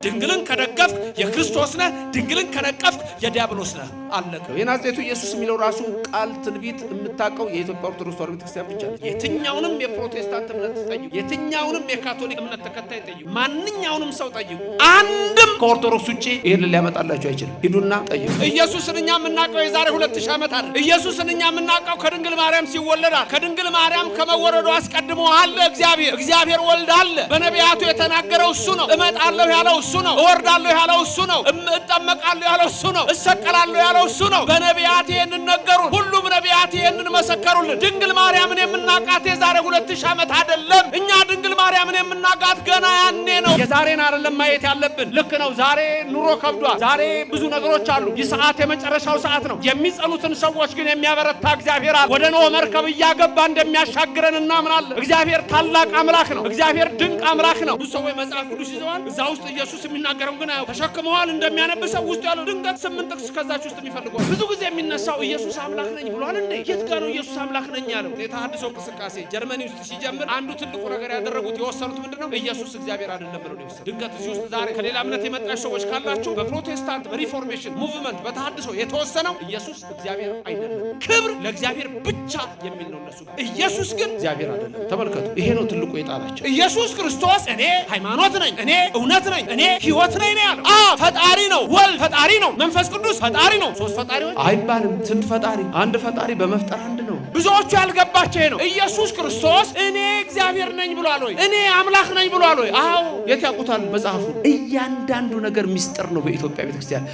ድንግልን ከደገፍክ የክርስቶስ ነህ፣ ድንግልን ከነቀፍክ የዲያብሎስ ነህ። አለቀ። የናዝሬቱ ኢየሱስ የሚለው ራሱ ቃል ትንቢት የምታውቀው የኢትዮጵያ ኦርቶዶክስ ተዋሕዶ ቤተክርስቲያን ብቻ ነች። የትኛውንም የፕሮቴስታንት እምነት ጠይቁ፣ የትኛውንም የካቶሊክ እምነት ተከታይ ጠይቁ፣ ማንኛውንም ሰው ጠይቁ። አንድም ከኦርቶዶክስ ውጭ ይህንን ሊያመጣላችሁ አይችልም። ሂዱና ጠይቁ። ኢየሱስን እኛ የምናውቀው የዛሬ 2000 ዓመት አይደል። ኢየሱስን እኛ የምናውቀው ከድንግል ማርያም ሲወለዳል። ከድንግል ማርያም ከመወለዱ አስቀድሞ አለ እግዚአብሔር። እግዚአብሔር ወልድ አለ። በነቢያቱ የተናገረው እሱ ነው። እመጣለሁ ያለው እሱ ነው። እወርዳለሁ ያለው እሱ ነው። እጠመቃለሁ ያለው እሱ ነው። እሰቀላለሁ ያለው እሱ ነው። በነቢያት ይሄንን ነገሩን። ሁሉም ነቢያት ይሄንን መሰከሩልን። ድንግል ማርያምን የምናውቃት የዛሬ 2000 ዓመት አይደለም። እኛ ድንግል ማርያምን የምናውቃት ገና ያኔ ነው። የዛሬን አይደለም ማየት ያለብን። ልክ ነው። ዛሬ ኑሮ ከብዷል። ዛሬ ብዙ ነገሮች አሉ። ይህ ሰዓት የመጨረሻው ሰዓት ነው። የሚጸኑትን ሰዎች ግን የሚያበረታ እግዚአብሔር አለ። ወደ ኖህ መርከብ እያገባ እንደሚያሻግረን እናምናለን። እግዚአብሔር ታላቅ አምላክ ነው። እግዚአብሔር ድንቅ አምላክ ነው። ብዙ ሰዎች መጽሐፍ ቅዱስ ይዘዋል። እዛ ውስጥ ኢየሱስ የሚናገረው ግን አያውቁም። ተሸክመዋል እንደሚያነብ ሰው ውስጡ ያለው ድንገት 8 ጥቅስ ከዛች ውስጥ የሚፈልገው ብዙ ጊዜ የሚነሳው ኢየሱስ አምላክ ነኝ ብሏል እንዴ? የት ጋር ነው ኢየሱስ አምላክ ነኝ ያለው? የተሐድሶ እንቅስቃሴ ጀርመኒ ውስጥ ሲጀምር አንዱ ትልቁ ነገር ያደረጉት የወሰኑት ምንድነው? ኢየሱስ እግዚአብሔር አይደለም ብለው ነው የወሰኑት። ድንገት እዚህ ውስጥ ዛሬ ከሌላ እምነት የመጣችሁ ሰዎች ካላችሁ በፕሮቴስታንት በ Reformation movement በተሐድሶ የተወሰነው ኢየሱስ እግዚአብሔር አይደለም፣ ክብር ለእግዚአብሔር ብቻ የሚል ነው እነሱ ጋር። ኢየሱስ ግን እግዚአብሔር አይደለም። ተመልከቱ፣ ይሄ ነው ትልቁ የጣላቸው። ኢየሱስ ክርስቶስ እኔ ሃይማኖት ነኝ፣ እኔ እውነት ነኝ፣ እኔ ሕይወት ነኝ ነው ያለው። አብ ፈጣሪ ነው፣ ወልድ ፈጣሪ ነው፣ መንፈስ ቅዱስ ፈጣሪ ነው። ሶስት ፈጣሪዎች አይባልም። ስንት ፈጣሪ? አንድ ፈጣሪ በመፍጠር አንድ ነው። ብዙዎቹ ያልገባቸው ይሄ ነው። ኢየሱስ ክርስቶስ እኔ እግዚአብሔር ነኝ ብሏል ወይ? እኔ አምላክ ነኝ ብሏል ወይ? አዎ። የት ያውቁታል መጽሐፉ? እያንዳንዱ ነገር ሚስጥር ነው በኢትዮጵያ ቤተክርስቲያን።